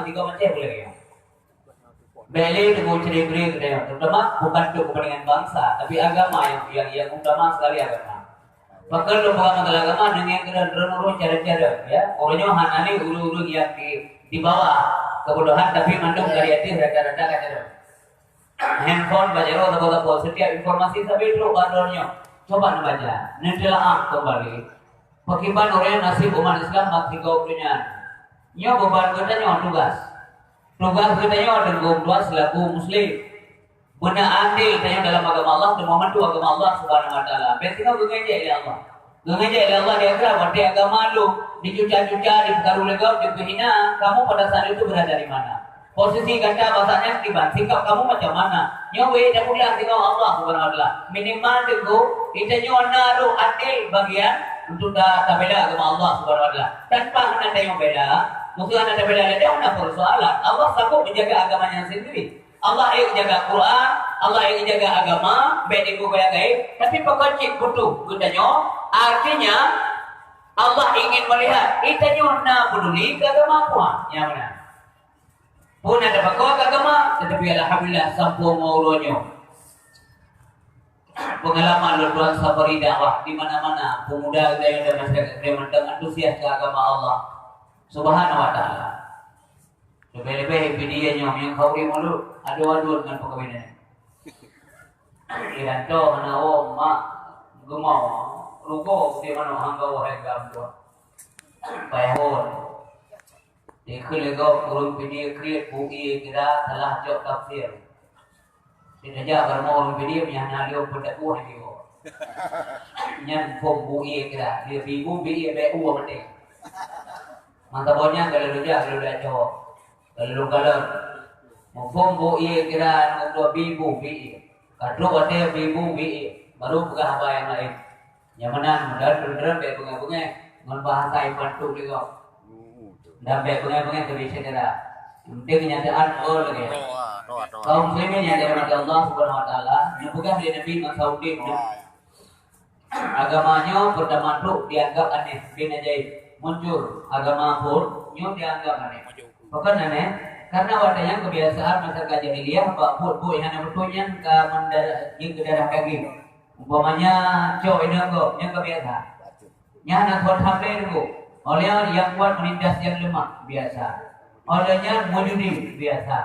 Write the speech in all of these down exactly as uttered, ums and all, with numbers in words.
tiga macam boleh ya. Bèk lé teungoh cre-cre geutanyoe, terutama bukan untuk kepentingan bangsa, tapi agama yang, yang, yang utama sekali agama. Pakon lôn peugah masalah agama, neungieng keudroe droeneuh cara-cara, ya. Uroe nyoe hana lé ureueng-ureueng yang di, di bawah kebodohan, tapi mandum dari ateueh rata-rata ka cara. Handphone, bajaro, sapo-sapo, setiap informasi sabe trok bak droeneuh. Coba neubaca, neutelaah kembali. Pakriban ureueng nasib umat Islam bak sigoe donya. Nyoe beuban geutanyoe tugas. Tugas geutanyoe teungku dua selaku muslim. Beuna adil tanyoe dalam agama Allah, teuma mantu agama Allah Subhanahu wa Taala. Bèk singoh geungejek lé Allah. Geungejek lé Allah di akhirat, watèe agama lôn dicuca-cuca, dipeukaru lé gob, dipeuhina, kamu pada saat itu berada di mana? Posisi gata bak saat nyan kiban, sikap kamu macam mana? Nyoe wéh tapeugah singoh Allah Subhanahu wa Taala. Minimal teungku, geutanyoe na rôh adil bagian untuk ta-, tabela agama Allah Subhanahu wa Taala. Tanpa hana tanyoe bela, mungkin hana tabela lé, hana persoalan. Allah sanggup menjaga agamanya sendiri. Allah yang jaga Quran, Allah yang jaga agama, bèk dipeugah gaib, tapi pakon cit butuh geutanyoe. Artinya, Allah ingin melihat geutanyoe na peduli keu agama puan. Nyang mana? Pun ada pakon keu agama, tetapi alhamdulillah sampoe ngon uroe nyoe. Pengalaman lôn tuan safari dakwah di mana-mana, pemuda geutanyoe dan masyarakat geutanyoe mantong antusias keu agama Allah Subhanahu wa Taala. Leubeh-leubeh P D A nyoe nyang khauri mulod, adu-adu ngon peukawinan. Iranto hana woe mak geumo, rugoe putéh manok hangga woe hai gam tuan. Paihon. Dikheun lé gob ureueng P D A kriet bu ie kira salah cok tafsir. Sitaja kamoe ureueng P D A meunyo hana lheueh peuteupue lé jiwoe. Nyan phon bu ie kira, dia bibu bi ie bèk u maté. Mata boh nyan kalau lujah, kalau lujah cok. Kalau lujah kalon. Muphom bu ie kira, nunggu bibu bi ie. Ka trok watèe bibu bi ie, baru peugah haba nyang laén. Nyang meunan, mudah droe-droe bèk beungèh-beungèh ngon bahasa ipan tu lé gob. Dan bèk beungèh-beungèh keu syedara. Yang penting kenyataan, oh, lagèe. Kaum muslimin yang dirahmati Allah Subhanahu wa Taala, neupeugah lé Nabi masa udép nyoe, agama nyoe peurtama trok dianggap aneh, bin ajaib. Muncul agama phon nyoe dianggap aneh. Pakon aneh? Karena watèe nyan kebiasaan masyarakat jahiliyah bak buet-buet nyang hana beutôi nyan ka meudarah, jeuet keu darah daging. Umpamanya, cok inong gob, nyan ka biasa. Nyan hana kuat hamlé teungku. Óh lheueh nyan nyang kuat meunindas nyang leumah, biasa. Óh lheueh nyan meujudi, biasa.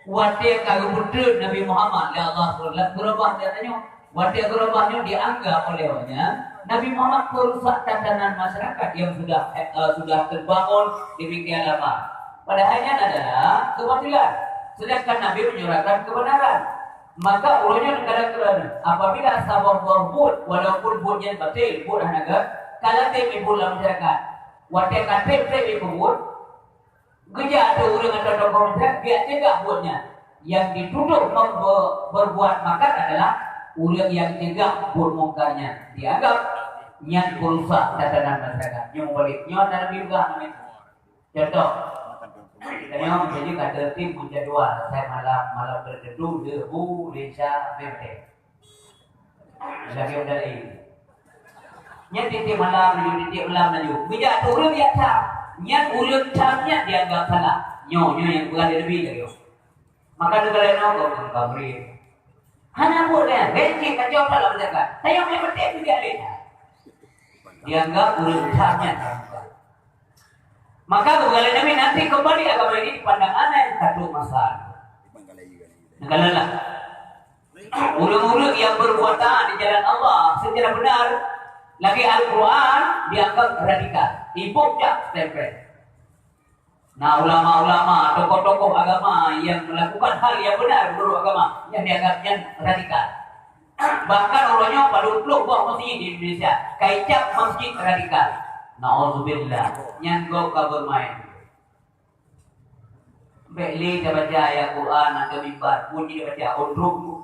Watèe ka geupeutreun Nabi Muhammad lé Allah lam geurobah geutanyoe, watèe geurobah nyoe dianggap oleh awak nyan, Nabi Muhammad peurusak tatanan masyarakat yang sudah, eh, sudah terbangun demikian lama. Padahal nyan adalah kebatilan, sedangkan Nabi menyuarakan kebenaran. Maka uroe nyoe neukalon keudroe, apabila saboh boh buet, walaupun buet nyan batil, buet hana gét, ka ladém ibuet lam masyarakat. Watèe ka trép-trép ipeubuet, geujak ateueh ureueng atau tokoh masyarakat, geujak cegah buet nyan. Yang dituduh mem-, be-, berbuat makar adalah ureueng nyang cegah buet mungkar nyan. Dianggap nyan peurusak tatanan masyarakat. Nyoe meubalek. Nyoe na Nabi peugah namiet. Contoh, tanyoe meunyoe ka teureutib meujadual, asai malam, malam teureutib, Rebu, Leusa, Meuntèe. Lagèe dari. Nyan tiep-tiep malam laju, tiep-tiep malam laju. Meujak ateueh ureueng jak tham. Nyan ureueng tham nyan dianggap salah. Nyoe, nyoe nyang peugah lé Nabi lagèe nyoe. Maka neukalon nyoe kok ngon Gabriel. Hana buet nyan, gaji kacau salah menjaga. Tanyoe nyang penting meujak lé. Dianggap ureueng tham nyan. Maka geupeugah lé Nabi, nanti kembali agama ini dipandang aneh satu masa. Neukalon lah. Ureueng-ureueng yang berbuat taat di jalan Allah secara benar, lagèe Al-Quran, dianggap radikal. Iboh jak stempel. Nah, ulama-ulama, tokoh-tokoh agama yang melakukan hal yang benar menurut agama, yang dianggap nyan radikal. Bahkan uroe nyoe padum ploh boh masjid di Indonesia ka icap masjid radikal. Nauzubillah, nyan gob ka bermain. Bèk lé tabaca ayat Quran atau mimbar, puji tabaca, untruk tu.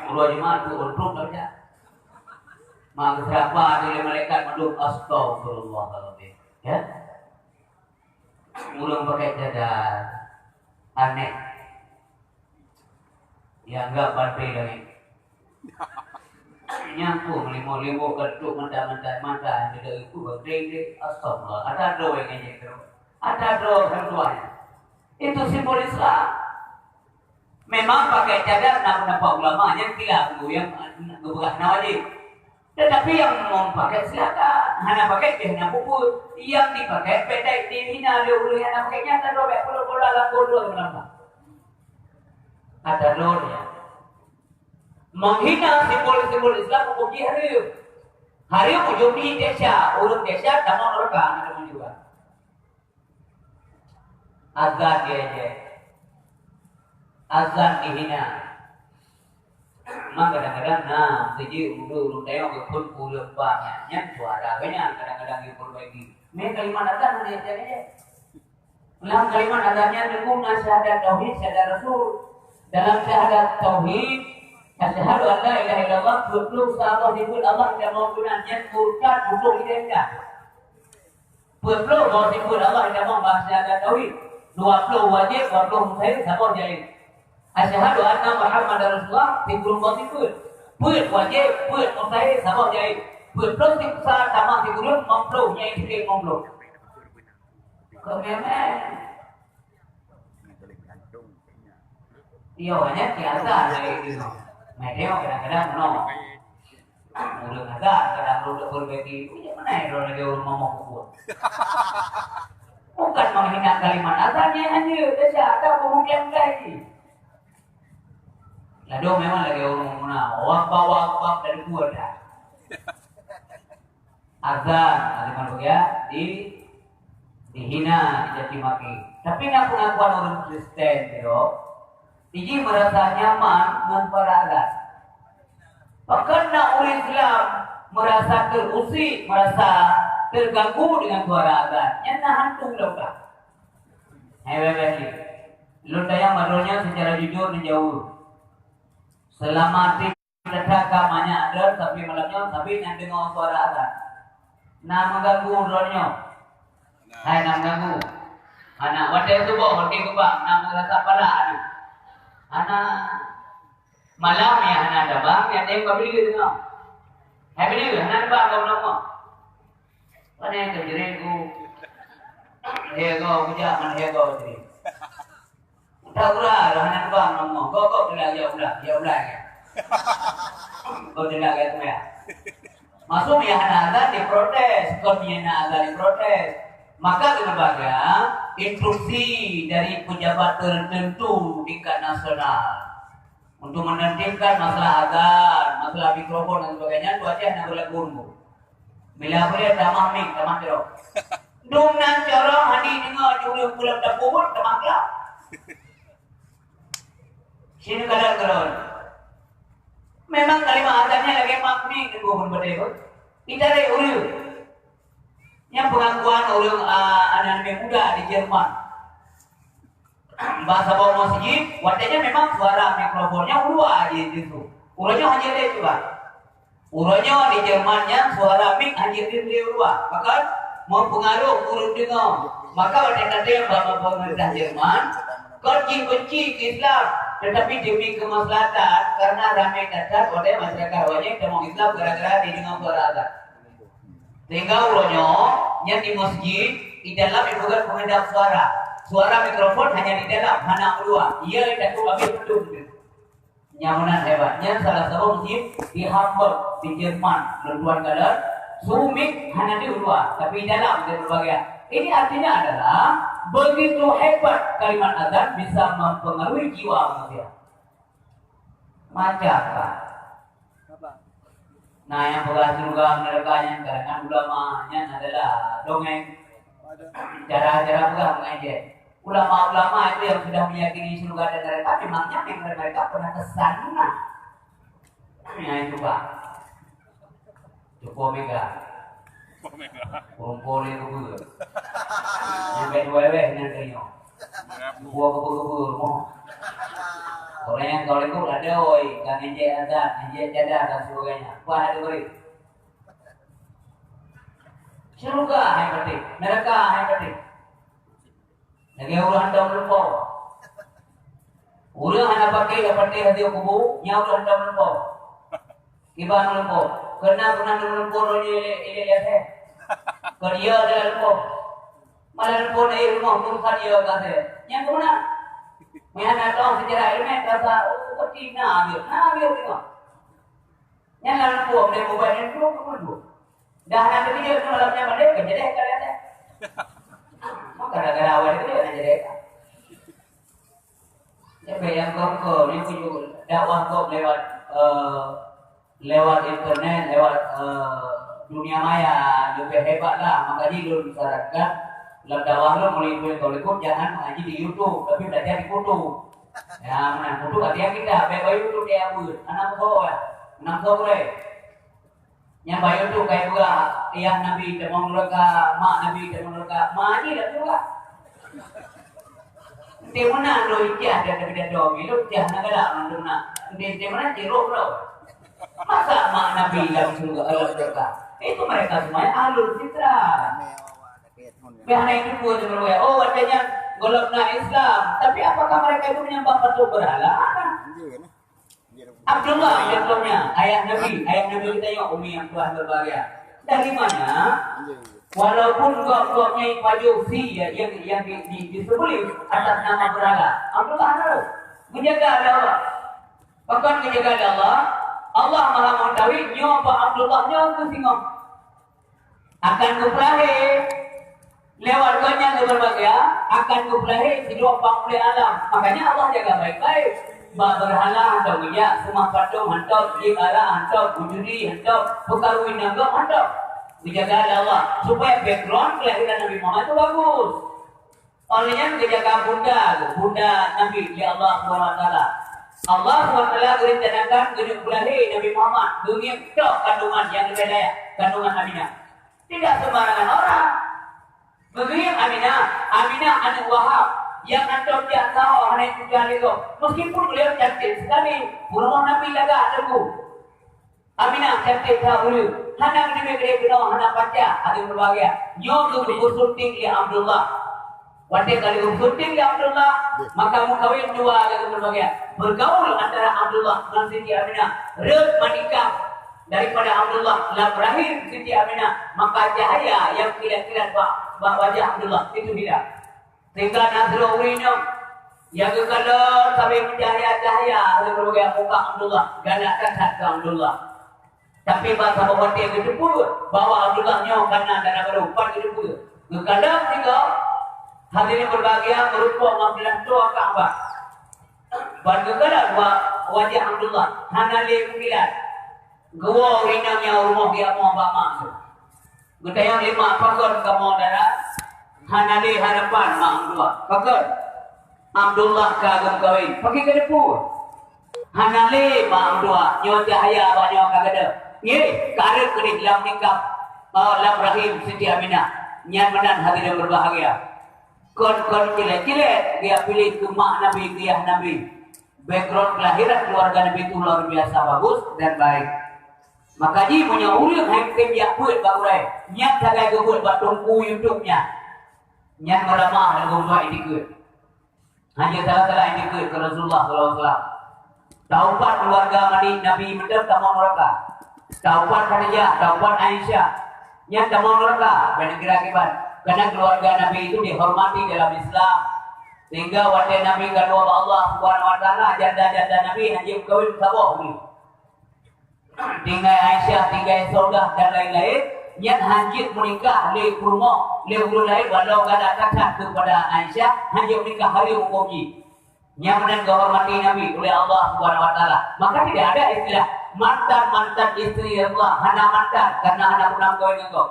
Uroe Jumat tu untruk tabaca. Maka seurapa tu lé malaikat mandum, "Astagfirullahaladzim." Ya? Ureueng pakai cadar, aneh. Dianggap bantai langét. Nyan pun limong-limong keutuk mantah-mantah mata, jadi itu bantai deh. Astagfirullah. Ada droe ngejek terus. Ada droe keduanya. Itu simbol Islam. Memang pakai cadar na pendapat ulama nyang kila guru nyang geupeugah na wajib. Tetapi nyang meupakai silakan, hana pakai pih hana peue-peue. Nyang dipakai pék dai dihina lé ureueng nyang hana pakai nyan, tadroe bèk pula-pula lam bodoh meunampak. Ada droe nyan. Menghina simbol-simbol Islam hukum jih hareuem. Hareuem ujong jih desya, ureueng desya tamong neraka, na tamong juga. Azan diejek. Azan dihina. Memang kadang-kadang na, siji ureueng, ureueng tayong geupeuet ureueng bang nyan, nyan suara geuh nyan kadang-kadang geupeubaiki. Mé kalimat azan diejek-ejek. Lam kalimat azan nyan teungku na syahadat tauhid, syahadat rasul. Dalam syahadat tauhid, asyhadu an la ilaha illallah, peuet ploh sa boh sifeut Allah nyang tamong keunan, nyan murtad, butoh hidayah. Peuet ploh boh sifeut Allah nyang tamong bak syahadat tauhid. Dua ploh wajéb, dua ploh mustahil, saboh jaiz. Asyhadu anna Muhammadar Rasulullah, sikureueng boh sifeut. Peuet wajéb, peuet mustahil, saboh jaiz. Peuet ploh sifeut sa tamong sikureueng, limong ploh, nyan iskrim limong ploh. Kok memang? Iya, banyak di atas dari itu. Nah, dia kadang-kadang no. Ureueng azan kadang ureueng tak perbaiki. Punya mana ya orang lagi orang mamah kubur. Bukan menghina kalimat azan yang hanya, dia ada pemungkin lagi. Lalu memang lagi orang muna. Wah, wah, wah, dari gua dah. Azan, azan ya, di, dihina, dicaci maki. Tapi na pengakuan orang Kristen tu, iji merasa nyaman ngon suara azan. Bahkan na orang Islam merasa terusik, merasa terganggu dengan suara azan. Nyan na hantu lokal. Hai, hai, hai. Lôn tanyong madronya secara jujur dan jauh. Selama Teuka manyak droe, tapi malam nyoe, tapi nyang deungoe suara azan. Na mengganggu droe nyoe? Hai, na mengganggu. Hana, watèe suboh, watèe geubang, na meurasa pala nyoe. Hana, malam ya hana tabang, ya teuka bili deungoe. Hai bili, hana tabang kau nama. Pane keu jering ku. Hego kujak man hego jering. Tak ulah lah hana teuka ngon nyoe. Kok, kok teuka ya ulah, ya ulah ya. Kok teuka ya tu ya. Maksud ya hana azan diprotes, kon ya hana azan diprotes. Maka kena baca instruksi dari pejabat tertentu tingkat nasional untuk menentukan masalah azan, masalah mikrofon dan sebagainya, tu aja nak berlaku. Bila boleh tamah mik, tamah kerok. Dum nan corong hani deungoe jureueng pulang dapur, tamah kelak. Sini kadang keron. Memang kalimat azannya lagi mak mik deungoe pun betul pun. Kita dari ureueng. Yang pengakuan ureueng, ah, anak-anak muda di Jerman. Bak saboh masjid, watèe nyan memang suara mikrofonnya uluwa aja itu. Uroe nyoe hanya dia cuba. Uroe nyoe di Jerman nyan suara mik hanya dia uluwa. Maka mempengaruh ureueng dengar. Maka watèe tadi bak pemerintah Jerman, kon jih benci ke Islam, tetapi demi kemaslahatan karena ramai datang oleh masyarakat awaknyan tamong Islam gara-gara didengar suara azan. Sehingga uroe nyoe, nyan di masjid, di dalam dipeugah pengendap suara. Suara mikrofon hanya di dalam, hana keuluwa. Ia takot habéh beutôi. Nyan meunan hebat. Nyan salah satu masjid di Hamburg, di Jerman. Lôn tuan kalon, su mik hana di luwa, tapi di dalam dia berbagai. Ini artinya adalah, begitu hebat kalimat azan bisa mempengaruhi jiwa manusia. Macam apa? Nah, nyang peugah syeuruga meunaraka nyan kadang-kadang ulama, nyan adalah dongeng. Cara-cara peugah mengaji. Ulama-ulama itu yang sudah meyakini syeuruga dan neraka, memangnya mereka pernah ke sana? Nah, itu, Pak. Cukup mega. Kumpul yang kubur. Sampai dua weh nyan tadi. Kubur, kubur, kubur, rumah. Orang yang kalau ikut ada, oi, kan ngejek azan, ngejek cadar dan sebagainya. Apa ada beri? Syurga hai patéh, neraka hai patéh. Lagèe ureueng hantom lumpoe. Ureueng hana patéh, ya patéh hati kubu, nya ureueng hantom lumpoe. Kiban lumpoe. Kena guna lumpoe roh ilek ilek ya teh. Kerja dalam lumpoe. Malah pun dari rumah urusan dia kata. Yang mana? Melihat datang sejarah ilmu terasa, oh, seperti na dia, na dia tengok. Nyan lam lumpur, dia meubai nyan dua puluh ribu. Dah na keujeuet nyoe lam nyan balik, keujeuet ka lagèe. Maka gara-gara awai keujeuet na jadi. Jadi nyang kongko ni tuju dakwah kok lewat, eh, lewat internet, lewat, eh, dunia maya lebih hebat lah. Maka ji lôn sarankan lam dakwah lôn mulai dua tahun ikut jangan mengaji di YouTube, tapi belajar di kutu. Ya, mana kutu artinya kita baik baik YouTube dia buat. Anak kau ya, anak kau boleh. Nyang bayeue tu kai peugah, ayah Nabi tamong nuraka, mak Nabi tamong nuraka, ma jih dak peugah. Enti meunan lôn ijah dan Nabi dak domi, lôn ijah na galak mandum na. Enti, enti meunan jih roh lôn. Masa mak Nabi lam syurga, lam nuraka? Itu mereka semuanya ahlul fitrah. Pih hana itu pun sebenarnya. Oh, watèe nyan golom na Islam. Tapi apakah mereka itu menyembah patung berhala? Hana. Abdullah contohnya, ayah Nabi, ayah Nabi kita yang umi yang telah berbahagia. Dari mana? Walaupun gop-gopnya pajoh si ya, yang, yang di, di, disembelih atas nama berhala, Abdullah tahu. Menjaga ada Allah. Bahkan menjaga ada Allah, Allah Maha Mengetahui nyoe Pak Abdullah nyoe ke singoh. Akan geupeulahé lewat gobnyan lé berbahagia, akan geupeulahé sidroe pangulée alam. Makanya Allah jaga baik-baik. Bak berhala hantom geujak, seumah patung hantom, jieb arah hantom, bujuri hantom, peukaru inong gob hantom. Geujaga lé Allah supaya background kelahiran Nabi Muhammad itu bagus. Óh lheueh nyan geujaga bunda, bunda Nabi lé Allah Subhanahu wa Taala. Allah Subhanahu wa Taala geurencanakan geuneuk beulahé Nabi Muhammad, geungieng tok kandungan nyang leubeh layak, kandungan Aminah. Tidak sembarangan orang. Geungieng Aminah, Aminah aneuk Wahab, nyang hantom jak sahoe hana ikutan lé gob. Meskipun beliau cantik sekali, peurumoh Nabi lagak teungku. Aminah cantik that ureueng, hana geuteubiet keudeh keunoe, hana pacar, akhé meubahagia. Nyoe geupeusunting lé Abdullah. Watèe ka geupeusunting lé Abdullah, maka meukawen dua lagèe meubahagia. Bergaul antara Abdullah ngon Siti Aminah, rhot menikah daripada Abdullah lam rahim Siti Aminah, maka cahaya nyang kilat-kilat bak, bak wajah Abdullah itu hilang. Sehingga na sidroe ureueng inong nyang geukalon sabe meucahya-cahya lé meuruga muka Abdullah, galak that-that keu Abdullah. Tapi ban saboh watèe geuteupeue bahwa Abdullah nyoe ka na dara barô, pat geuteupeue. Geukalon sigoe, hadirin berbahagia, meurumpok ngon beulah toa Ka'bah. Ban geukalon wa-, wajah Abdullah, hana lé meukilat. Geuwoe ureueng inong nyang rumoh geuamoe bak mak. Geutanyong lé mak, "Pakon kamoe dara?" "Hana lé harapan, mak meutuah." "Pakon?" "Abdullah ka geumeukawen." "Pakri ka geuteupeue?" "Hana lé, mak meutuah, nyoe cahya bak nyoe ka gadôh." "Nggih, ka rhot keudeh lam nikah, eh, lam rahim Siti Aminah." Nyan meunan hadirin berbahagia. Kon-kon cilet-cilet geupiléh keu mak Nabi, keu yah Nabi. Background kelahiran keluarga Nabi itu luar biasa bagus dan baik. Maka jih meunyoe ureueng hai tem jak beuet bak urai, nyan sagai geubeuet bak teungku YouTube nyan. Nyan meuramah dan geubuet itikeuet. Hanya salah-salah itikeuet keu Rasulullah sallallahu alaihi wasallam. Taupat keluarga mani Nabi mantong tamong nuraka. Taupat Khadijah, taupat Aisyah. Nyan tamong nuraka, bèk kira akibat. Karena keluarga Nabi itu dihormati dalam Islam. Sehingga watèe Nabi ka lôn bak Allah Subhanahu wa Taala, janda-janda Nabi hana jeuet meukawen saboh ureueng. Tinggai Aisyah, tinggai Saudah dan lain-lain, nyan hana jeuet meunikah lé peurumoh, lé ureueng laén, walau galak that-that keupada Aisyah, hana jeuet meunikah, hareuem huköm jih. Nyan meunan geuhormati Nabi oleh Allah Subhanahu wa Taala. Maka tidak ada istilah mantan-mantan istri Rasulullah, hana mantan, karena hana pernah meukawen ngon gob.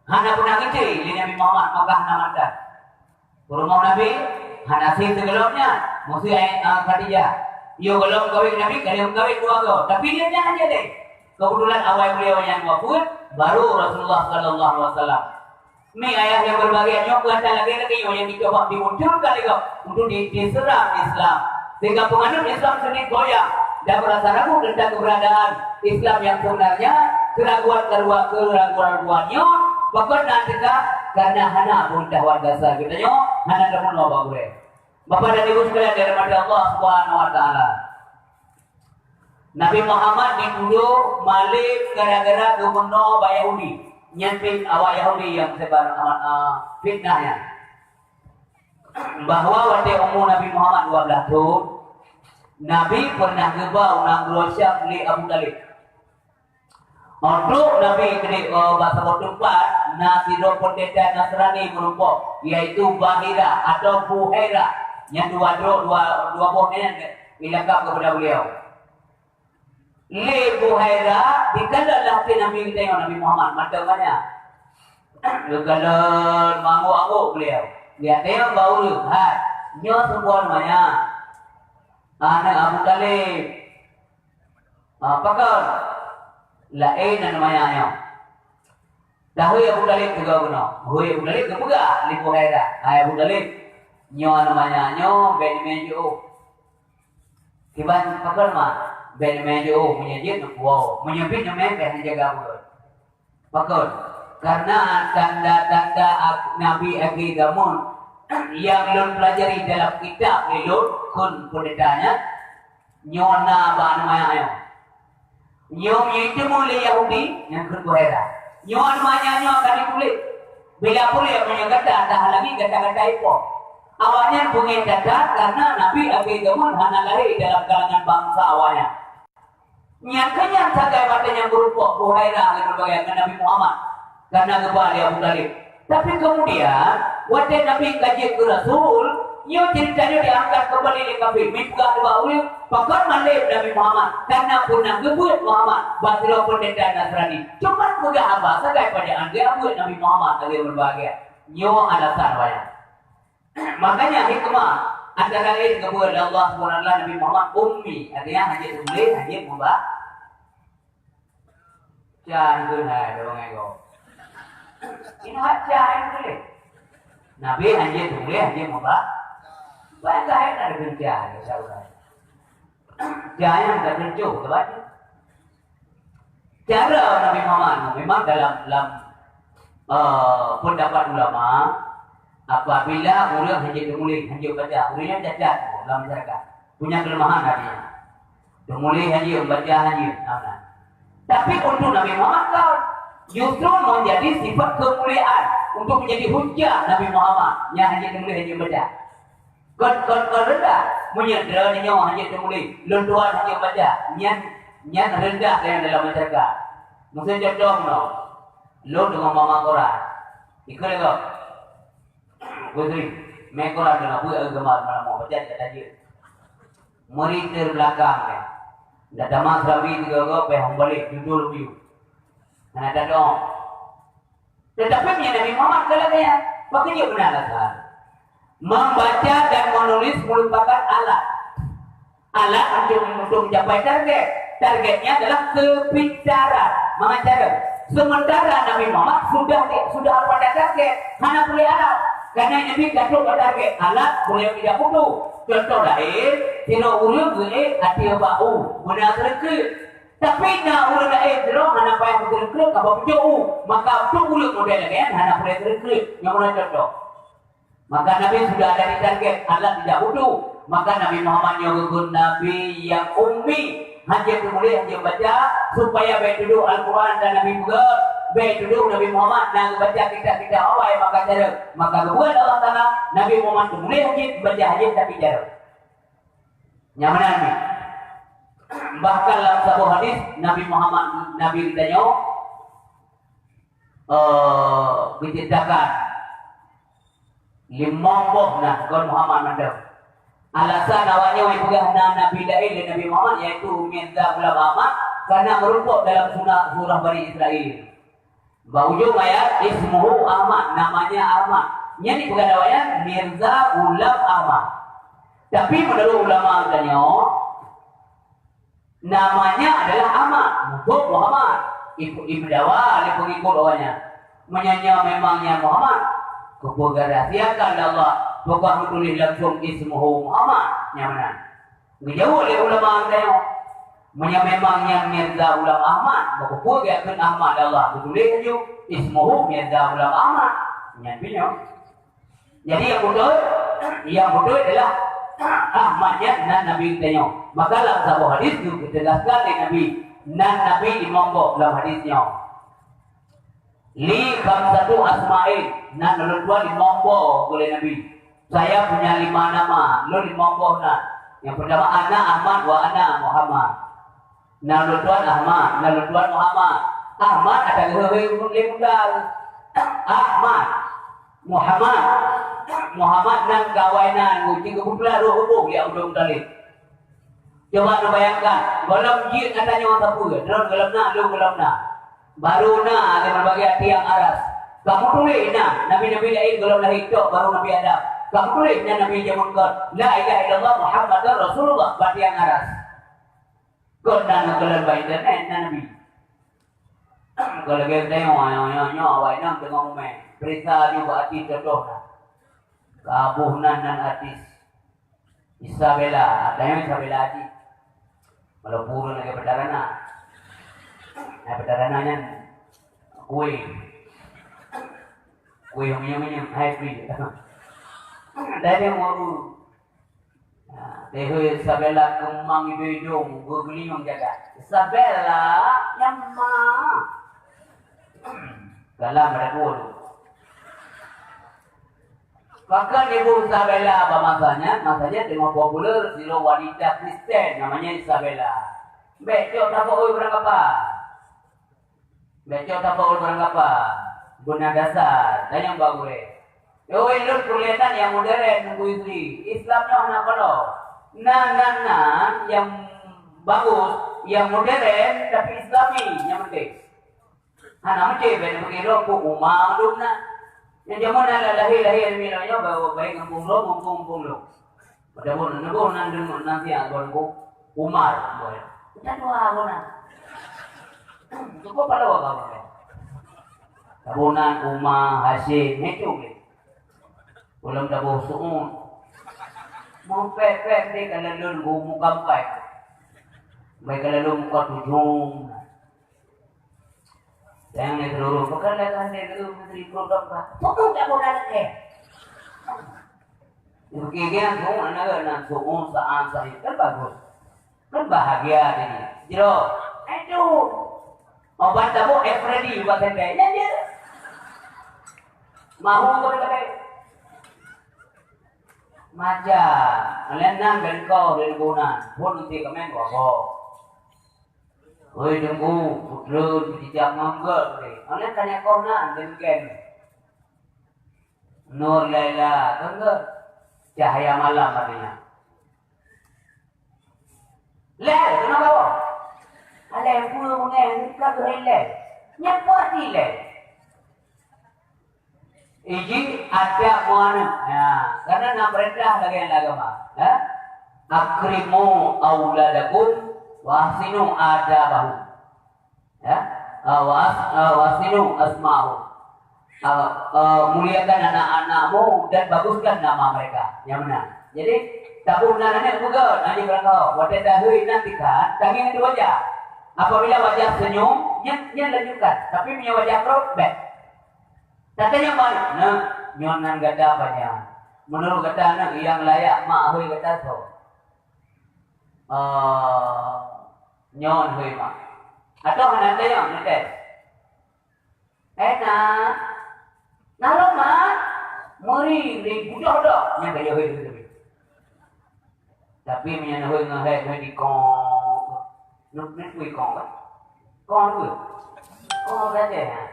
Hana pernah geucre lé Nabi Muhammad, maka hana mantan. Peurumoh Nabi hana sih sigohlom nyan, meusé, eh, Khadijah. Yoh gohlom kawén Nabi, ka lheueh meukawen dua goe. Tapi lheueh nyan hana lé. Keubeutulan awai beuliau nyan wafeuet, baru Rasulullah sallallahu alaihi wasallam. Mi ayah nyang berbahagia, nyoe keuhatan lagèe-lagèe nyoe nyang dicoba dimunculkan lé gob untuk di-, diserang Islam. Sehingga penganut Islam sendiri goyah dan merasa ragu tentang keberadaan Islam yang sebenarnya, keraguan-keraguan, keraguan-keraguan nyoe, pakon na teuka, karena hana peungeutahuan dasar geutanyoe, hana tameunoe bak gurèe. Bapak dan Ibu sekalian dirahmati Allah Subhanahu wa Taala. Nabi Muhammad dituduh malém gara-gara geumeunoe bak Yahudi. Nyan pih awak Yahudi nyang sebar, ah, fitnah nyan. Bahwa watée umu Nabi Muhammad dua belas thon, Nabi pernah geuba u nanggroe Syam lé Abu Thalib. Untuk Nabi keudeh, eh, bak saboh teumpat, na sidroe peundeta Nasrani meurumpok, yaitu Bahira atau Buhaira. Nyan dua droe, dua, dua boh nyan ilakab kepada beliau. Lé Buhaira, dikalon lah até Nabi geutanyoe, Nabi Muhammad, mantong banyak. Geukalon, mangok-angok beliau. Geutanyoe bak ureueng, "Hai, nyoe seubuah namanya. Aneuk Abu Thalib." "Ah, pakon?" "Laén namanya nyoe." Dah hôi Abu Thalib juga keunoe. Hôi Abu Thalib geupeugah lé Buhaira, "Hai Abu Thalib, nyoe namanya nyoe bèk neumè jiôh." "Kiban pakon, Ma?" "Bèk neumè jiôh, meunyoe jeuet neupuwoe, meunyoe bit neumè bèk neujaga buet." "Pakon?" "Karena tanda-tanda ag-, nabi akhé zaman nyang lôn pelajari dalam kitab lé lôn," kheun peundeta nyan, "nyoe na bak namanya nyoe. Nyoe meunyoe jiteumé lé Yahudi," nyan kheun Buhaira, "nyoe namanya nyoe akan dituléh. Bila puléh meunyoe gata tahalangi, gata-gata ipoh. Awaknyan beungéh that-that karena nabi akhé zaman hana lahé dalam kalangan bansa awaknyan." Nyan keuh nyan sagai watée nyang meurumpok Buhaira ngon Buhaira ngon Nabi Muhammad, karena geuba lé Abu Thalib. Tapi kemudian, watée Nabi ka jeuet keu rasul, nyoe ceurita nyoe diangkat keumbali lé kafé, meupeugah ubak ureueng, "Pakon malém Nabi Muhammad, karena peunah geubeuet Muhammad bak sidroe peundeta Nasrani." Cuma peugah haba sagai pajan geuh buet Nabi Muhammad lagée meubahagia. Nyoe alasan awaknyan. Makanya hikmah antara lain geubuet lé Allah Subhanahu wa Taala Nabi Muhammad ummi, artinya hana jeuet tuléh, hana jeuet meuba-, baca, hana jeuet hai, ureueng ego. Ini hak baca, hana jeuet tuléh. Nabi hana jeuet tuléh, hana jeuet meuba-, bayangkan hai, ada kerja, ya, saudara. Jangan terkecoh, teman. Cara Nabi Muhammad memang dalam, dalam, eh, pendapat ulama, apabila ureueng hana jeuet tumuléh, hana jeuet baca, ureueng nyan cacat dalam masyarakat. Punya kelemahan artinya. Tumuléh hana jeuet, baca hana jeuet. Nah, nah. Tapi untuk Nabi Muhammad kan justru menjadi sifat kemuliaan untuk menjadi hujah Nabi Muhammad nyang hana jeuet tumuléh, hana jeuet baca. Kon, kon, kon rendah. Meunyoe droeneuh nyoe hana jeuet tumuléh, lôn tuan hana jeuet baca, nyan, nyan rendah keunan dalam masyarakat. Miseu contoh meunoe, lôn deungon mama koran. Ikheun lé gob. Putri, mé koran deungon peue, eh, geumah malam baca, baca tajeuet. Meuri terbelakang, eh. Dak tamat seurabi tiga gob, eh, hong balek, judul biu. Hana tadong. Tetapi meunyoe Nabi Muhammad ka lagèe nyan, pakon jeuet meunan alasan? Membaca dan menulis merupakan alat. Alat untuk, untuk mencapai target. Targetnya adalah kepintaran, mangat cara. Sementara Nabi Muhammad sudah di, sudah pada target, hana peureulèe alat. Karena Nabi ka trok bak target, alat beliau tidak butuh. Contoh laén, sidroe ureueng geuék até bak u, beuna teureukreuk. Tapi na ureueng laén sidroe hana payah beuteureukreuk, ka bak pucôk u, maka trok ureueng model lagèe nyan hana peureulèe teureukreuk. Nyoe meunan contoh. Maka Nabi sudah ada di target, alat tidak butuh. Maka Nabi Muhammad nyoe geukheun Nabi nyang ummi, hana jeuet tumuléh, hana jeuet baca, supaya bèk tudoh Al-Quran dan Nabi peugah, bèk tudoh Nabi Muhammad na geubaca kitab-kitab awai maka cara. Maka geubuet Allah Taala, Nabi Muhammad tumuléh hana jeuet, baca hana jeuet, tapi cara. Nyan meunan nyoe. Bahkan lam saboh hadis, Nabi Muhammad, Nabi geutanyoe, eh, geuciptakan limong boh na kon Muhammad mantong. Alasan awaknyoe jipeugah na nabi laén lé Nabi Muhammad, yaitu Mirza Ghulam Ahmad, karena meurumpok dalam sunat surah Bani Israel. Bak ujong ayat, "Ismuhu Ahmad," namanya Ahmad. Nyan jipeugah awaknyan Mirza Ghulam Ahmad. Tapi menurut ulama geutanyoe, namanya adalah Ahmad, bukan Muhammad. Ipe-, ipeudawa lé pengikut awaknyan. Meunyoe nyan memang nyan Muhammad, keupeue geurahsiakan lé Allah, peugah meutuléh langsung "Ismuhu Muhammad", nyan meunan. Geujaweueb lé ulama geutanyoe, meunyoe memang nyan Mirza Ghulam Ahmad, maka peue geukheun Ahmad lé Allah, geutuléh laju, "Ismuhu Mirza Ghulam Ahmad." Nyan pih nyoe. Jadi, nyang beutôi, nyang beutôi adalah Ahmad nyan nan Nabi geutanyoe. Maka lam saboh hadis geuteugaskan lé Nabi, nan Nabi limong boh lam hadis nyoe. Li khamsatu asma'in, na lôn tuan limong boh, kheun lé Nabi. Saya punya lima nama, lôn limong boh na. Nyang peurtama, ana Ahmad wa ana Muhammad. Na lôn tuan Ahmad, na lôn tuan Muhammad. Ahmad ata geuhôi lé muda. Ahmad. Muhammad. Muhammad nan kawai nan, ngon cit geupeugah roh huboh lé Abdul Muthalib. Coba neubayangkan, gohlom jeuet gata nyoe sapeue, droen gohlom na, lôn gohlom na. Baru na, lé meubagi tiang aras. Kamoe tuléh na, nabi-nabi laén gohlom lahé tok, baru Nabi Adam. Kamoe tuléh na nabi jameun kon, "La ilaha illallah Muhammadur Rasulullah," bak tiang aras. Kon na neukalon bak internet na nabi. Kalau lagèe tanyoe, nyoe, nyoe, nyoe, awak inong teungoh umè. Peuriksa nyoe bak atis contoh na. Kaboh nan, nan atis. Isabella, ada yang Isabella Haji. Walaupun lagèe petara na. Nah, petara na nyan kue. Kue yang minyak-minyak, hai kue. Ada yang mau. Nah, teheu Isabella keumang idong-idong, geugeulinyueng jaga. Isabella, nyang ma. Dalam ada dua tu. Pakon ibu Isabella bak masa nyan? Masa nyan teungoh populer sidroe wanita Kristen namanya Isabella. Bèk cok tabaôi barang kapal. Bèk cok tabaôi barang kapal. Beuna dasar, dan nyang bagus lé. Oi, lôn peureulèe nan nyang modern, Teungku Yusri. Islam nyoe hana paloe. Nan, nan, nan nyang bagus, nyang modern, tapi Islami nyang penting. Hana meusti bèk neupeukeurok peue uma mandum na. Nyang jameun na lahé-lahé nibak nyoe, bawa baik gampông lom, gampông-gampông lom. Padahai neuboh nan deungon nan siat ngon Teungku Umar, boh. Kita dua guna. Cukup pada waktu. Taboh nan Uma, Hasyim, itu ke. Ulôn taboh Su'ud. Mau pek-pek deh kalau lôn guru muka empat. Baik kalau lôn muka tujuh. Yang ni seluruh bukan dah kan dia tu menteri program apa? Pokok tak boleh lagi. Mungkin dia tu mana nak suruh saan sahih kan bagus. Kan bahagia dia ni. Jero. Itu. Obat tabuk Efredi buat sendai. Ya dia. Mahu kau kata. Macam. Kalian nang bengkau dari guna. Pun nanti kemen bobo. Oi Teungku, putroe jijak ngon gèt tadi. Hana tanyong kong nan, demikian. Nur Laila, kan gèt? Cahaya malam artinya. Lé, kenapa kau? Alai peue meungai ka geuhilai. Nyan peue arti lé? Iji adak muaneuk. Ya, karena na peurintah lagèe agama, ya. Akrimu auladakum wa ahsinu adabahum. Ya. Ah, wa as-, ah, wa ahsinu asmahum. Ah, ah, muliakan anak-anakmu dan baguskan nama mereka. Yang benar. Jadi, taboh nan aneuk peugah, nanti barangkaho. Watèe tahôi nanti kan, tangieng di wajah. Apabila wajah senyum, nyan, nyan lanjutkan. Tapi punya wajah krot, bèk. Tanyong balik, "Nak, nyoe nan gata panyang. Menurut gata, nak, nyang layak mak hôi gata soe?" "Eh, nyoe hôi mak." Atau hana tanyong, neutes. "Eh, nak, na lôn mak?" Meuri, meuri budoh doh. Nyan ka jeuet hôi, hôi, hôi. Tapi meunyoe neuhôi ngon hèk, neuhôi dikong. Neuhôi dikong kan? Kong tu. Kong saja, ha.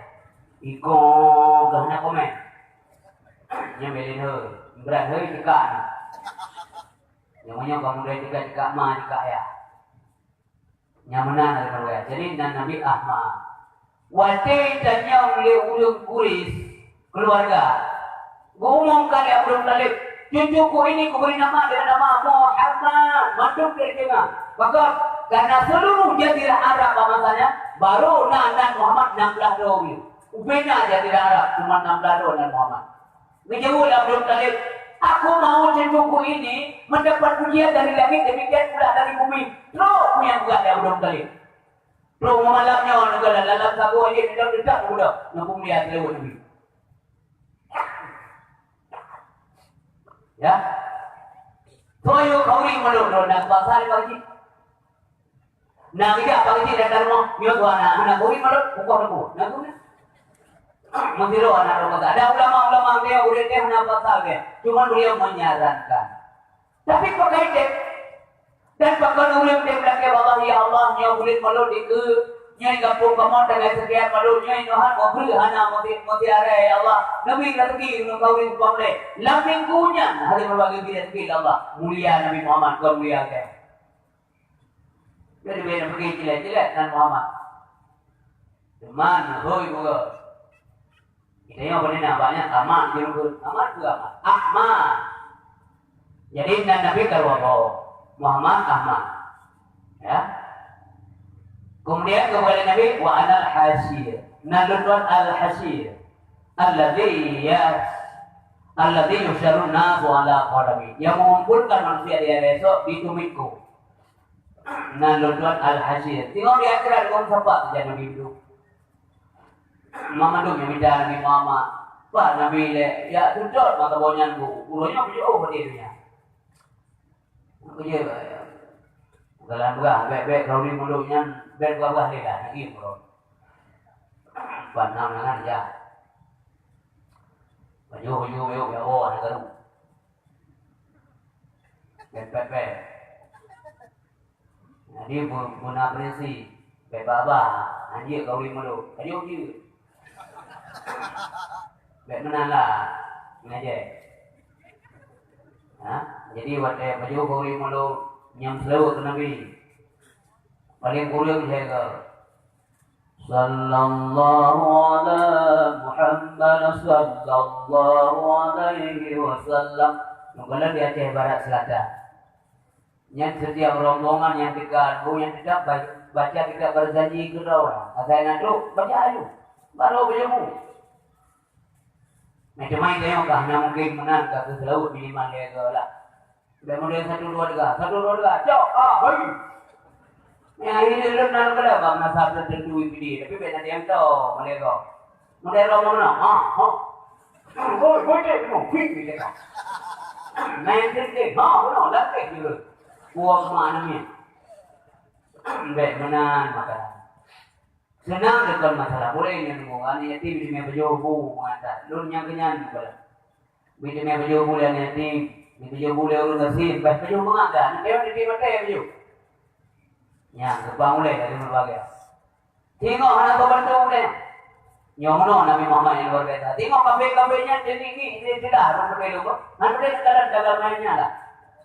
Dikong ke hana komen. Nyan bèk lé neuhôi. Brat hôi cekak ni. Nyang meunyoe kamu dah cekak-cekak ma, cekak ayah. Nyang meunan lagèe nyan. Jadi nan Nabi Ahmad. Watèe tanyong lé ureueng Quraisy keuluwarga, geuumumkan lé Abdul Muthalib, "Cucuku ini kuberi nama dengan nama Muhammad." Mandum keu deungoe. Pakon? Karena seluruh jazirah Arab bak masa nyan baru na nan Muhammad nam blah droe. Ubena jazirah Arab cuma nam blah droe nan Muhammad. Geujaweueb lé Abdul Muthalib, "Aku mau cucuku ini mendapat ujian dari langit, demikian pula dari bumi." Trok peue nyang peugah lé Abdul Muthalib. Trok malam nyoe neukalon lam sagoe jih, neudeundak budak, neupeumiet lewat Nabi. Ya. Soe yue khauri meulôn, lôn na basa lé bak jih. Na geujak bak jih datang rumoh, nyoe dua na, hana khauri meulôn, bukoh teupeu. Na guna. Meusidroe aneuk droe. Ada ulama-ulama yang ureueng teuh hana pasal dia. Cuma beliau menyarankan. Tapi pakai teh. Dan pakon ureueng teuh meulakée bak Allah, "Ya Allah, nyoe buleuen mulod dikeue, nyoe gampông kamoe tanggai seukian mulod, nyoe Tuhan meubreuh hana meuti-, mutiara, ya Allah. Neubri raseuki ureueng kawin upah lé." Lam minggu nyan, hari meubagi raseuki lé Allah. Mulia Nabi Muhammad, kon mulia teuh. Jadi, beda pergi cilet-cilet nan Muhammad. Teuma, hôi, guru. Kita yang boleh nampak nyan Ahmad je rukun. Ahmad tu Ahmad. Ahmad. Jadi, nan Nabi kalau apa? Muhammad Ahmad. Ya. Kemudian kepada Nabi, "Wa anal hasyir." Nan lôn tuan al-hasyir. Alladzi ya-, alladzi yusyarun nasu ala qadami. Yang mengumpulkan manusia di hari esok di tumitku. Nan lôn tuan al-hasyir. Tengok di akhirat kong sapa saja Nabi itu. Mandum nyang mita Nabi Muhammad. Bah Nabi lé, ya, seudot mata boh nyan bu. Uroe nyoe beujiôh bak donya. Apa je? Dalam beurah, bèk-bèk kau ni mandum nyan, bèk beurah-beurah lé lah, lagi uroe. Ban nam nangan ja. Baju-baju mewah-mewah, aneuk garu. Bèk-bèk-bèk. Jadi, bu-, buna prinsip. Bèk babah, anjeuet kawin mulod. Ka jeuet jeuet. Bèk meunan lah. Ngajak. Ha? Jadi, watèe pajoh kawin mulod, nyang seulaweuet keu Nabi. Paléng kureueng lhèe kali. Sallallahu ala Muhammad, sallallahu alaihi wasallam. Nyoe gohlom di Aceh Barat Selatan. Nyan setiap rombongan nyang teuka, bu nyang teuka ba-, baca kitab Barzanji keudroe. Asai na trok, baca aju. Baru beuleubu. Macam-macam tengok kah, na mungkin meunan ka keu seulaweuet minimal lhèe goe lah. Dah model satu dua tiga, satu dua tiga, cok, ah, hai. Nyang ini lôn na lôn keulah bang masa tertentu ipidi, tapi bèk na diam tau, model kau. Model kau mana? Ha, ha. Hoi, hoi, dek, no, hui, hui, dek. Main dek, dek. Ha, no, latih dulu. Buang mana ni? Bèk meunan makanan. Seunang deukon masalah. Boleh nyan nunggu aneuk yatim di mé pajoh bu meuatat. Lôn nyang keunyan bala. Bit di mé pajoh bu lé aneuk yatim, di pajoh bu lé ureueng gasien, bah pajoh meuaga. Aneuk yatim maté pajoh. Nyan, geupang ulèe dari berbagai. Tengok hana kau bantu ulèe. Nyoe meunoe Nabi Muhammad nyang luar biasa. Tengok kafé-kafé nyan jadi ni, dia tidak, orang pakai lupa. Nanti dia dalam, dalam mainnya lah.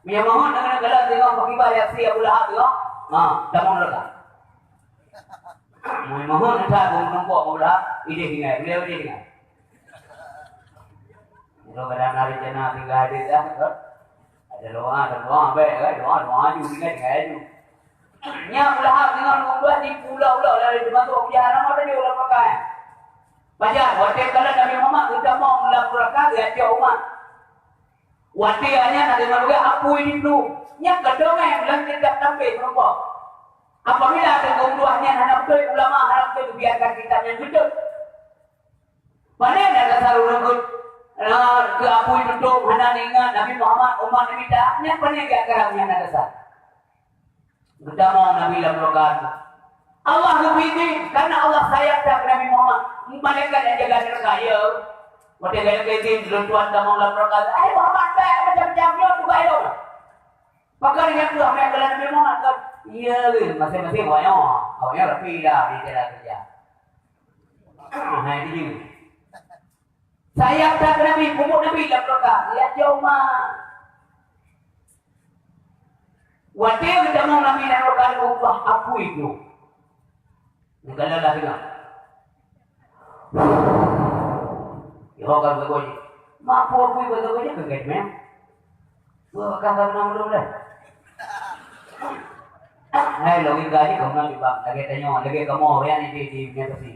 Meunyoe mohon dengan dalam tengok pakiban reaksi Abu Lahab tengok. Ha, tamong neraka. Mohon that bang meunumpok Abu Lahab, idéh tinggai, beliau idéh tinggai. Itu kadang hari jana tinggal hadir dah, kan? Ada doa, ada doa, baik, kan? Doa, doa aju, tinggai, tinggai aju. Nya Abu Lahab dengan Abu Lahab di pulau-pulau dari termasuk Abu Jahal, nama tadi ulang pakai? Pajan, watèe kala Nabi Muhammad geutamong lam neuraka geuacoe umat. Watèe nyan ada manusia apui di plueng. Nyan keudongeng lam kitab tampé meurumpok. Apabila ada kaum dua nyan hana beutôi, ulama hana beutôi, biarkan kitab nyan geutot. Pane na dasar ureueng keu, eh, keu apui tutong hana ingat Nabi Muhammad, umat Nabi ta, nyan pane geujak karang nyan na dasar. Geutamong Nabi lam neuraka. Allah geubri izin, karena Allah sayang that keu Nabi Muhammad. Malaikat nyang jaga neuraka, ya. Watèe gaya izin, lôn tuan tamong lam neuraka. Hai Muhammad, bèk macam-macam nyoe tugaih lôn. Pakon nyang tuah meukalan Nabi Muhammad kan? Iya, masing-masing awak nyoe. Awak nyoe rapi dah di cara kerja. Hai, di sini. Sayang that Nabi, peubuet Nabi lam neuraka. Lihat jauh mah. Watèe geutamong Nabi lam neuraka, Allah apui tu. Neukalon lah teungoh. Yoh, ka beugöt. Mak peue apui beugöt nyan keu gét meh. Peue ka ka keunong lom lé. Hai, logika jih keunoe bang, lagèe tanyoe, lagèe kamoe, ya, di, di, di, di,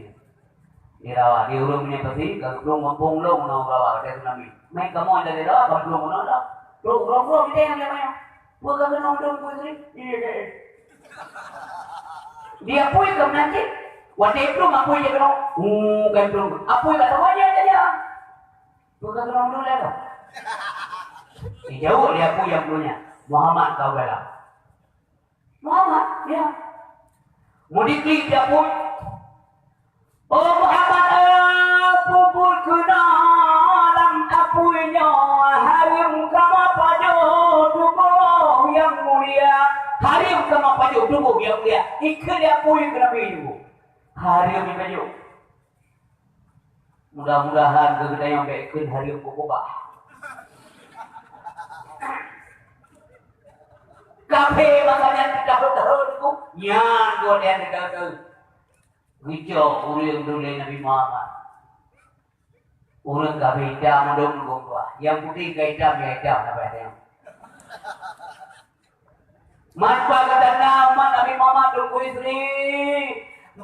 di rawa, di ureueng meunyoe pasi, ka geuplong gampông lom na rawa, watèe tsunami. Meukamoe dari rawa, ka geuplong na rawa. Plong, plong, plong, di tengah, di tengah. Peue ka keunong lom, peue tadi? Iya, iya, iya. Di apui ka meunan cit. Watèe plong apui jih keunong. Uh, kan plong. Apui ka sama aja saja. Peue ka keunong dulu lah. Dijaweueb lé apui nyang plong nyan. Muhammad kau galah. Muhammad, ya. Meudiklik di apui. Oh Muhammad, eh. Peubuet keunoe lam apui nyoe, hareuem kamoe pajoh tuboh nyang mulia. Hareuem kamoe pajoh tuboh nyang mulia. Ikheun di apui keu Nabi nyoe. Hareuem pajoh. Mudah-mudahan keu geutanyoe bék kheun hareuem keu kubah. Kafé masa nyan teuka beutôi, nyan gobnyan teuka beutôi. Geucok ureuëng dulé Nabi Muhammad. Ureuëng kafé itam mandum geumbah. Nyang putéh ka itam, nyang itam hana payah tanyong. Manfaat gata na umat Nabi Muhammad Teungku Yusri,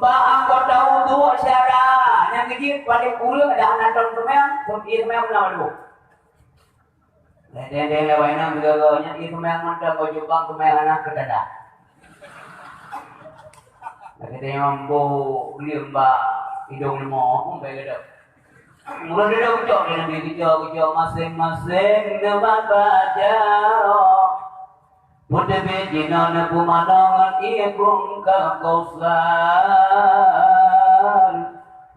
bak anggota udhu syara nyang jeuet paléng kureueng dah hana tom seumayang, seumayang na udhu. Deng-deng lewat inong sigoe-goe nyan, ié seumayang mantong, bak jubang seumayang hana keutanda. Lagèe tanyoe mambo geulieng bak idong leumo, hom bèk gadôh. Mulai dari ucok dia Nabi, ucok-ucok masing-masing neumat bak jaroe. Peuteubiet jinoe neupeumanö ngon ié krueng Kausar.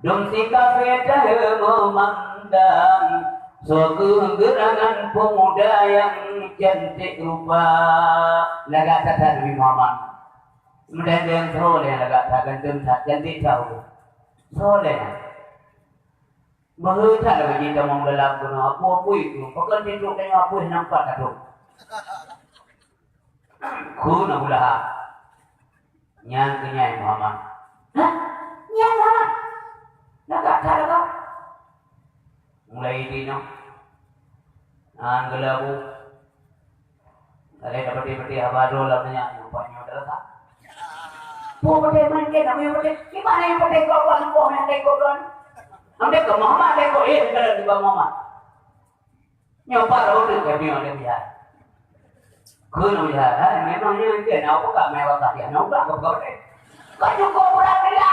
Dum sikafé tahe meumandang, soe kheueh geurangan peumuda nyang cantik rupa. Lagak that-that Nabi Muhammad. Meudeng-deng soe lé lagak that, ganteng that, cantik that. Soe lé. Meuheuta lagèe jih tamong dalam keunoe, apui-apui tu, pakon tintok tanyoe apui nampak ka trok. Kheun Abu Lahab. Nyan keuh nyan Muhammad. Hah? Nyan Muhammad? Lagak that lagak. Mulai di nyoe. Nyan geulabu. Lagèe tapeuti-peuti haba droe lam nyan, rupa nyoe adalah. Peue peuti main keu, nama nyang peuti? Di mana nyang peuti kau buat leumpah nyang tengok droe? Amdeh keu Muhammad tengok, eh, bukan di bawah Muhammad. Nyoe pat rot teuk keu nyoe lé biasa. Keu nyoe biasa, hai, memang nyoe ke na buka mai wakah dia, na buka keu peuti. Kau cukup berat dia.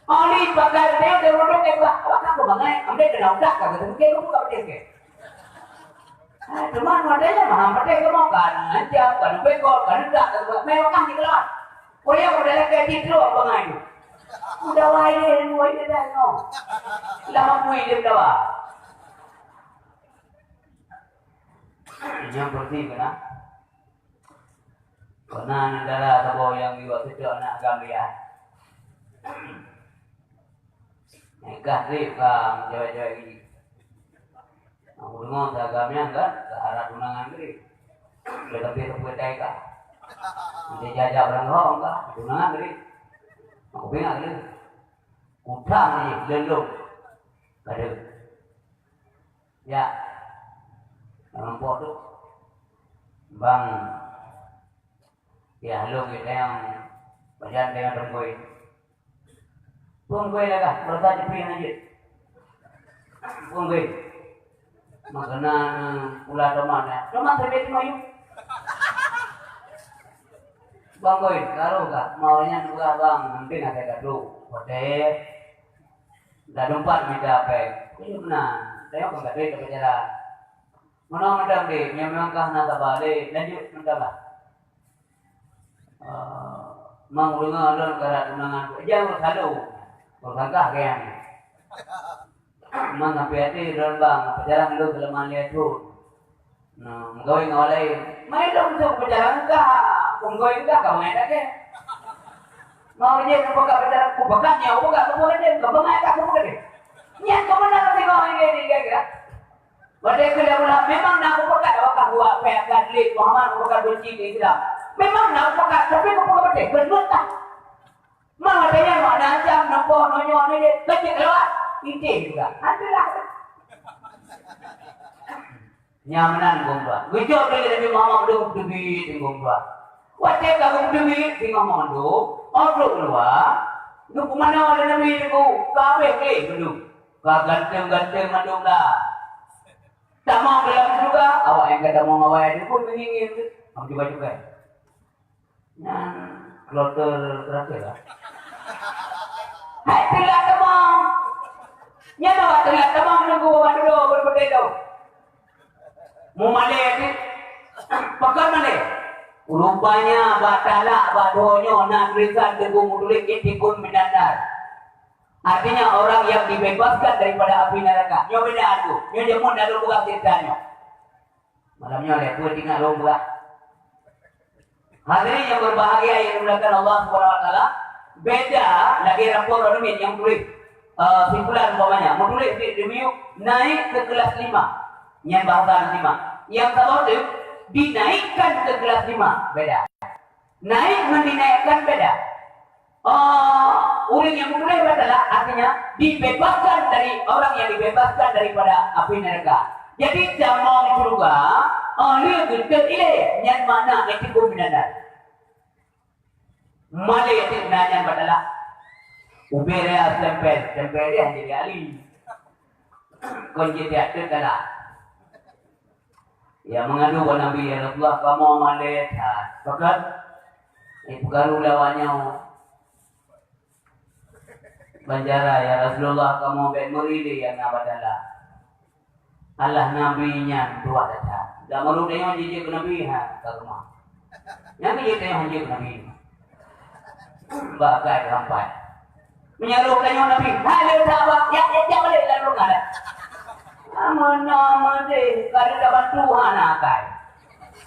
Oli pakai dia, dia rot ke buka, buka keu bangai, amdeh keu na buka keu peuti, buka peuti ke. Eh, teuma watèe nyan meuham patéh keumoe ka neuancam, ka neubengkot, ka neudak, ka neubeuet mé wakah jikeulawan. Kuyang udah lakèe jitrok bangai nyoe. Udah wahai lé, lé wahai lé dah nyoe. Lam apui lé meudawa. Nyang peunteng keunan. Keunan dara saboh nyang jiwoe seutôt aneuk agam lian. Nyang ka trép ka meucewek-cewek gini. Aku deungoe si agam nyan kan, ka arah tunangan geuh. Lé tapi seupeutai ka. Nanti jajak ureueng hong ka, tunangan geuh. Aku ingat geuh. Utang jih lôn-lôn. Ka deuh. Ya. Lam rumpok tu. Bang. Ya, lôn geuh tayang. Pajan tayang teunggôi. Peunggôi lagak, beurasa jipi hana jeuet. Peunggôi. Makanan pula teuma, ya. Teuma sabe teuma yuk. Bang Boy, karu ka, mau nyan peugah bang, mungkin ada gaduh. Hotel. Dah dumpat mita peng. Ini benar. Tengok pun gaduh ke jalan. Mana madam deh, yang memang kah nak sabar deh, lanjut mentara. Ah, mang ureueng lôn karap tunangan, jangan ureueng salo. Ureueng sangkah geng. Mang api hati lôn bang, pacaran lôn selama lhèe thôn. Nah, meugawi ngon laén. Mai lôn tu pacaran kah, meugawi kah, kah mai dak keh. Mau je keu buka pacaran, ku buka nyoe, buka keu buka deh, keu buka kah, keu buka deh. Nyan keu mana keu tengok ini, ini, kira-kira. Watèe keu lam ulah memang na kupeugah, wakah buat pèng akan lé Muhammad kupeugah benci keu Islam. Memang na kupeugah, tapi kupeugah beutôi, beutôi tah. Mang watèe nyan mak na ancam, nampak nonyoe ni, kecil lewat. Inti juga. Alhamdulillah. Nyan meunan gomba. Geucok lé Nabi Muhammad dum teubiet gomba. Watèe ka geupeuteubiet singoh mandum, oh trok keuluwa, geupeumanoe lé Nabi Teungku, ka abéh gleh mandum. Ka ganteng-ganteng mandum dah. Tamong dalam syeuruga, awak nyang ka tamong awai nyan pun meungieng-ngieng tu. Hana cukai-cukai. Nyan kloter terakhir lah. Hai teulat tamong. Nyan awak teulat tamong nunggu awak dudoe beureupeudeh tu. Mumalèe tu, pakon malèe? Rupanya bak talak bak donya na tulisan Teungku meutuléh itikun minannar. Artinya orang yang dibebaskan daripada api neraka. Nyoe beda tu. Nyoe jameun dah lôn peugah cerita nyoe. Malam nyoe lé peue tinggal lôn peugah. Hadirin yang berbahagia yang dimuliakan Allah Subhanahu wa taala, beda lagi rapor admin yang tulis, eh, simpulan umpamanya, meutulis di review naik ke kelas lima. Nyan bahasa lima. Yang saboh tu dinaikkan ke kelas lima, beda. Naik ngon dinaikkan beda. Oh, ureuëng nyang meutuléh batalak artinya dibebaskan dari orang yang dibebaskan daripada api neraka. Jadi tamong syurga, oh, lheueh geuteuek ilée, nyan makna itikun minanar. Malée teuk na nyan batalak. Ubé raya stempel, stempel dia jadi ahli. Kon jitiak teuk galak. Ya mengadu bak Nabi, "Ya Rasulullah, kamoe malée that." Pakon? Eh, peukaru lawak nyoe. Banjara, "Ya Rasulullah, kamoe bék meuri lé nyang na batalak." Allah Nabi nyan tuah that. Dak meuri tanyoe jijak keu Nabi, ha, ka keumah. Nyang jijak tanyoe hanjeuet keu Nabi. Bak kai rampai. Meunyoe roh tanyoe Nabi, hai lé sahabat, jak, jak, jak balek lam rukah dah. Amanah madeh, ka lheueh tabantu hana akai.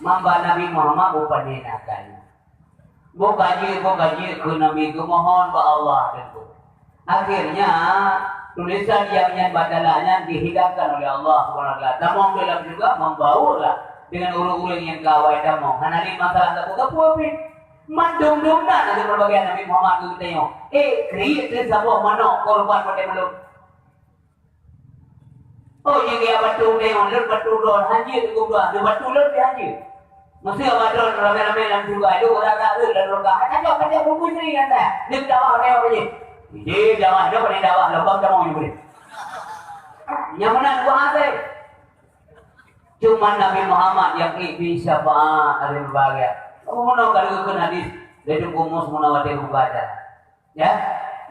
Mamba Nabi Muhammad bupanyena akai. Boh ka jeuet, boh ka jeuet keu Nabi geumohon bak Allah teungku. Akhirnya, tulisan nyang nyan batalak nyan dihilangkan oleh Allah Subhanahu wa taala. Tamong dalam syeuruga membaurlah dengan ureuëng-ureuëng nyang ka awai tamong. Hana lé masalah sapeue-sapeue pih. Mandum-dum na lagée peurbagian Nabi Muhammad keu geutanyoe. Eh, kriet lé saboh manok korban watée meulôn. Oh, jih gaya batu meunyoe, lôn batu droe, hanjeuet teungku dua, lôn batu lôn pih hanjeuet. Meuseu bak droe ramé-ramé lam syeuruga, lôn rara lôn lam syeuruga. Hana jok, hana jok, bubui sri nyan saya. Lôn dakwah lewat jih. Jih dakwah, lôn pandai dakwah, lôn bang tamong jih boleh. Nyang meunan dua hase. Cuma Nabi Muhammad yang ibi syafaat hari berbahagia. Kamu menang kalau ikut hadis dari Teungku Mus Munawati Bukaja. Ya,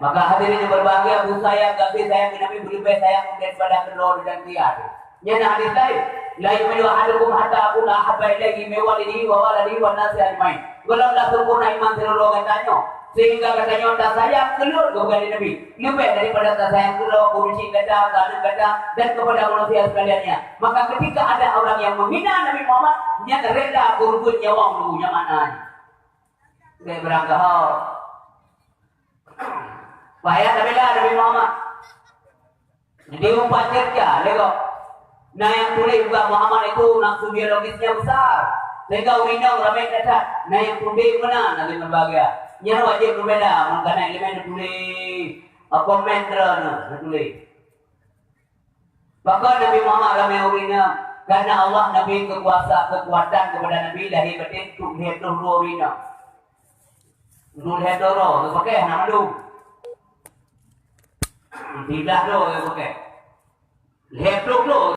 maka hadirin yang berbahagia, bu sayang, kasih sayang ke Nabi lebih sayang daripada kedua dan tiada. Nyan hadis lain. La yu'minu ahadukum hatta akuna ahabba ilaihi min walidihi wa waladihi wan nasi ajmain. Golom lah sempurna iman seluruh geutanyoe, sehingga geutanyoe tak sayang keulôn kepada Nabi lebih daripada tak sayang keulôn, guru cik gata, anak gata, dan kepada manusia sekaliannya. Maka ketika ada orang yang menghina Nabi Muhammad, nyan rela kurban nyawang dulu nyaman. Dia berangkahau. Payah tabila Nabi Muhammad. Jadi umpat cerca lego. Na nyang tuléh juga Muhammad itu nafsu biologisnya besar. Sehingga ureuëng inong ramé that-that. Na nyang tuléh meunan lagée meubahagia. Nyan wajéb beubeda, meukanan ileumén tuléh, komen droeneuh tuléh. Pakon Nabi Muhammad ramé ureuëng inong? Karena Allah Nabi keukuasa, keukuatan kepada Nabi lahé batin tuléh droe ureuëng inong. Dua lhèe droe geupakai hana mandum. Tiga droe geupakai. Lhèe ploh droe